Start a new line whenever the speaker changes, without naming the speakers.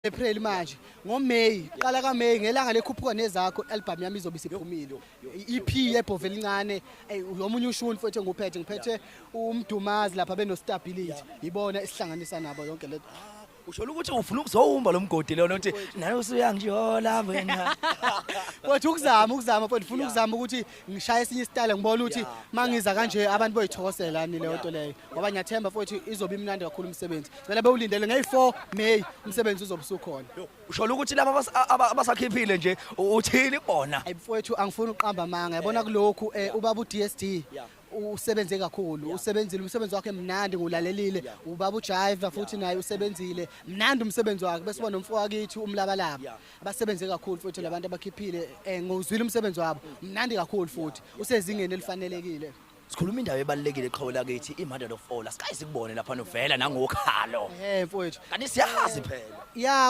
April manje, ngoMay, qala kaMay, ngelanga lekhuphuka nezakho, album yami izobe isiphumile, EP yebhova elincane. Omunye ushuni futhi enguphethe, ngiphethe umdumazi lapha beno stability, ibona esihlanganisa nabo yonke le.
Usho ukuthi ufuna ukuzowumba lo mgodi lona, uthi nawe usuyangijola wena.
Futhi ukuzama futhi ufuna ukuzama ukuthi ngishaye esinye isitayela, ngibona ukuthi mangiza kanje abantu boyithokozela ni leyo nto leyo, ngoba ngiyathemba futhi izobe imnandi kakhulu umsebenzi. Cela bewulindele ngeyi-4 May, umsebenzi uzobe usukhona.
Usho ukuthi laba abasakhiphile nje, uthini kubona?
Ayi mfowethu, angifuni uqamba amanga, yabona kulokhu ubaba uDSD usebenze kakhulu, usebenzile, umsebenzi wakhe mnandi, ngulalelile. Ubaba uJive futhi naye usebenzile, mnandi umsebenzi wakhe. Bese kuba nomfo wakithi umlabalaba, abasebenze kakhulu futhi labantu abakhiphile, ngozwile umsebenzi wabo, mnandi kakhulu futhi usezingeni elifanelekile.
Sikhuluma indawo ebalulekile, qhawe lakithi, i-Mother of All. Asikayi sikubone lapha novela nangokhalo.
Mfowethu.
Kanti siyazi phela.
Ya.